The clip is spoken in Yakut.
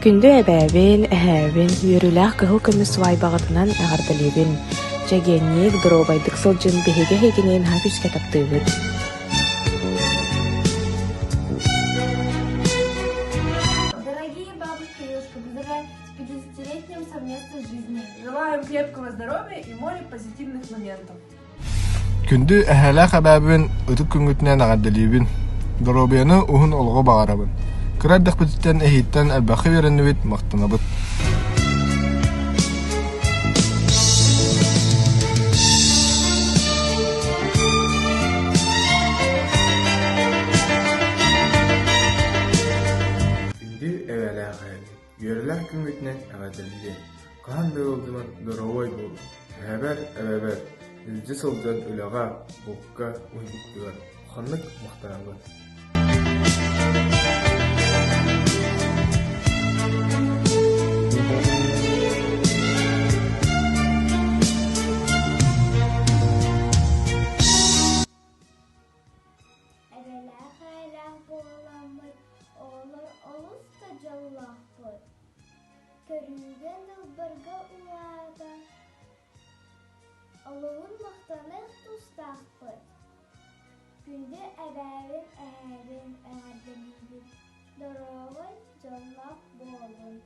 Күндү эбээбин, эһээбин үөрүүлээх кыһыл көмүс свадьбаҕытынан эҕэрдэлиибин! Чэгиэнниик, доруобайдык сылдьын биһиги эһигини наһаа күүскэ таптыыбыт. Дорогие бабушка и дедушка, поздравляю с 50-летним совместной жизни. Желаем крепкого здоровья и море позитивных моментов. Күндү эһээлээх эбээбин ытык күҥҥүтүнэн эҕэрдэлиибин! Доруобуйаны уһун олоҕу баҕарабын! Кыра эрдэхпититтэн эһииттэн элбэххэ үөрэннибит, махтанабыт. Күндү эбээлээх эһэбит, үөрүүлээх күҥҥүтүнэн эҕэрдэлиибин! Хаһан да ыалдьыбат доруобай буолуҥ, эһэбэр, эбэбэр илдьэ сылдьан үлэҕэ, булка уһуйбуккутугар ханнык махтанабын. Эбэлээх эһэлээх буоламмыт оҕолор олус да дьоллоохпут. Көрүүгэ нылбырга улаатан, олуһун махтаныах тустаахпыт. Күндү эбээбин, эһээбин эҕэрдэлиибин, доруобай, дьоллоох буолун.